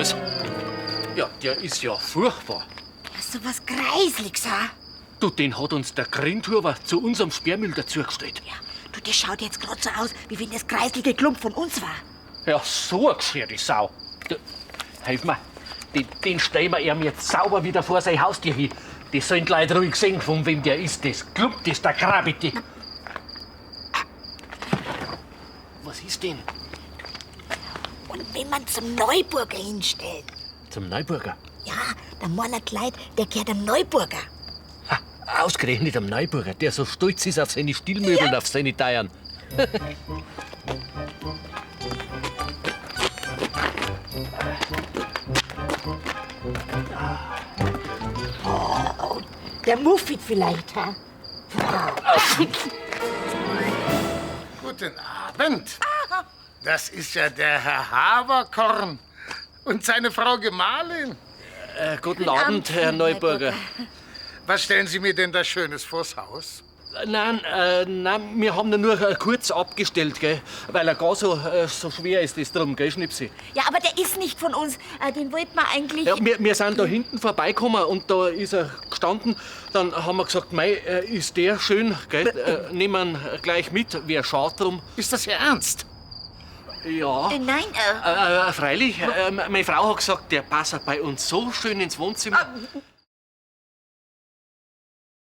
Was? Ja, der ist ja furchtbar. Ja, so was Kreisliges, ha? Du, den hat uns der Grindhuber zu unserem Sperrmüll dazugestellt. Ja, du, das schaut jetzt grad so aus, wie wenn das kreislige Klump von uns war. Ja, so eine geschirrte Sau. Du, hilf mir. Den stellen wir ihm jetzt sauber wieder vor sein Haustier hin. Das sollen die Leute ruhig sehen, von wem der ist. Das Klump, das der Krabiti. Was ist denn? Und wenn man zum Neuburger hinstellt, Zum Neuburger? ja, dann meinen die Leute, der gehört am Neuburger. Ha, ausgerechnet am Neuburger, der so stolz ist auf seine Stilmöbel und auf seine Teiern. Der Muffit vielleicht, ha? Guten Abend. Das ist ja der Herr Haberkorn und seine Frau Gemahlin. Guten Abend, Herr Neuburger. Was stellen Sie mir denn da Schönes vors Haus? Nein, wir haben ihn nur kurz abgestellt, gell? Weil er gar so schwer ist, das drum, gell, Schnipsi? Ja, aber der ist nicht von uns. Den wollten wir eigentlich. Ja, wir sind da hinten vorbeigekommen und da ist er gestanden. Dann haben wir gesagt, mei, ist der schön, gell? Nehmen wir ihn gleich mit, wär schade drum. Ist das Ihr Ernst? Ja. Nein. Freilich, meine Frau hat gesagt, der passt bei uns so schön ins Wohnzimmer.